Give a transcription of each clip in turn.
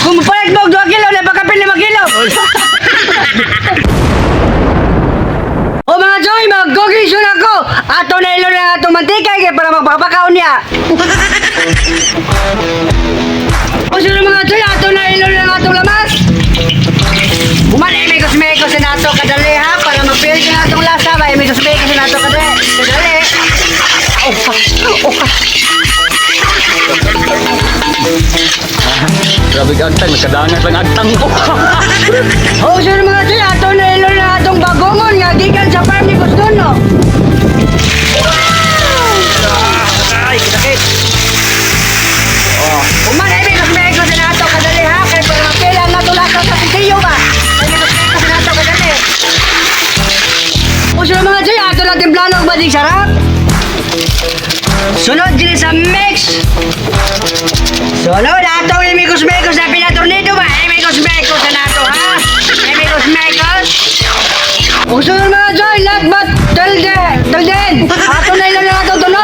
Kung palit mo 2 kilo, napakapil 5 kilo. O mga Joy, mag-cooking ako. Ato na ilo na atong mantika kay para magpapakaon niya. O sunod mga Joy, ato na ilo na atong lamas. Human eh, may kosmekos na nato kadali ha, para mapil na atong lasa ba, eh, may kosmekos na nato kadali. Kadali. Oh, oh, Grabe ka agtang, nagkadangat lang agtang ko. Oh, sunod mga Joy, ato na ilo na atong bagongon nga gikan sa farm ni Gustono. Ay, sakit. Human eh, may kosmekos na nato kadali ha, kay para mapil ang atong lasa sa sisiyo ba. Ay, may kosmekos na nato kadali. O sunod mga Joy, ato na timplano og bading sarap. Sunod din sa mix. Sunod atong imikos-mekos na pinatornado ba? Imikos-mekos na nato ha? Imikos-mekos. O sunod mga Joy, lagbat talde, talden. Ato na ilan na ato tuno.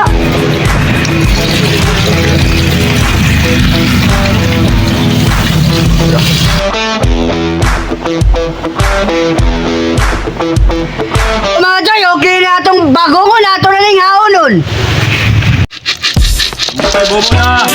Mga Joy, okay na atong bagongon ato na ning haonon. Ay, bobo na.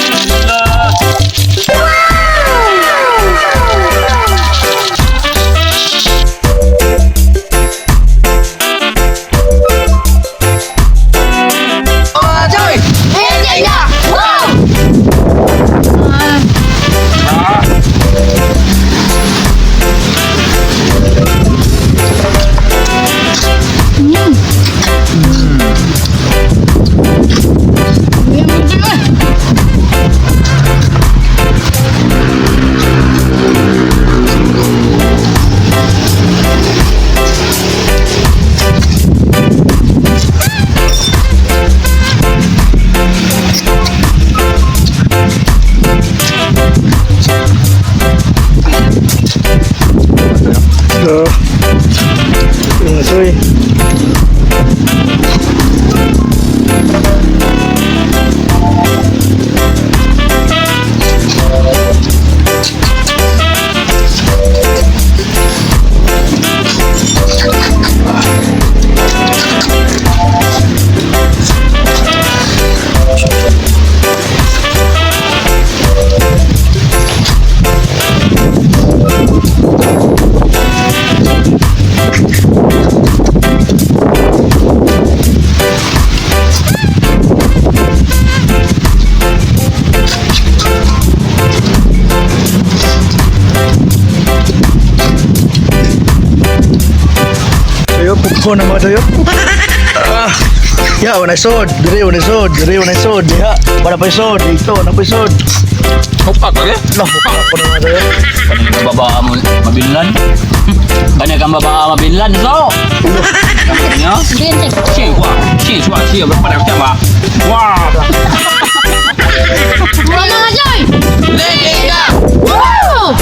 Mga Joy, Hindi na! Wow! So, yung soy. Tayo, pukpo na mga tayo. Ah, ya, wanay sod. Dire, wanay sod. Dire, wanay sod. Diha, wala pa sod. Dito, wala pa sod. Hupak ka, eh? Lah, pukpo na mga tayo. Kanya kang babaa mo, mabinlan. Kanya kang babaa mabinlan, so. Kanya? 谢谢话，谢谢话，谢谢话，哇！ Wow mga Joy! Hindi na! Wow!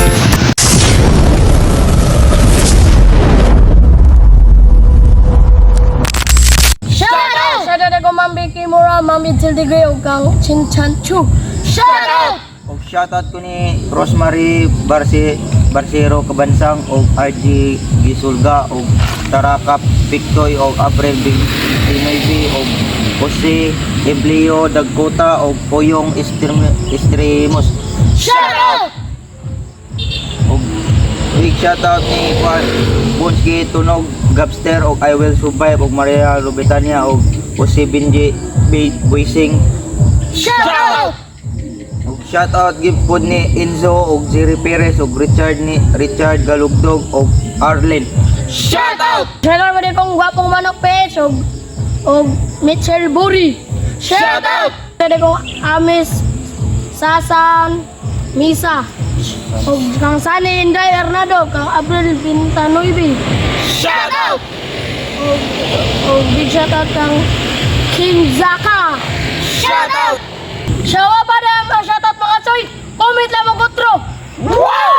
Shout out! Shout out ako Ma'am Vicky Mora, Ma'am Itzel Digre, ug kang Chin Chan Chu. Shout out! Og shoutout ko ni Rosemary Barcero Kabansang og RG Gisulga og Tarakap Pictoy og Abril Binoybi og Jose Empleo Dagkota og Poyong Estremos. Shout out! Og big shoutout ni Juan Bonski Tunog Gabster og I Will Survive og Maria Lubetania og Jose Benji Boysing. Shout out! Og shoutout give po ni Enzo og Jerry Perez og Richard ni Richard Galugdog og Arlen. Shout out! Shout out mo din kong gwapong manok page ug og Mitchell Buri. Shout out! Shout out kong Amis Sasan Misa. Ug kang Sunny Inday Hernando, kang Abril Bintanoybi. Shout out! Ug big shout out kang King Zaka. Shout out! Shawa pa na ang shout out mga choy. Comment lang mo kutro. Wow!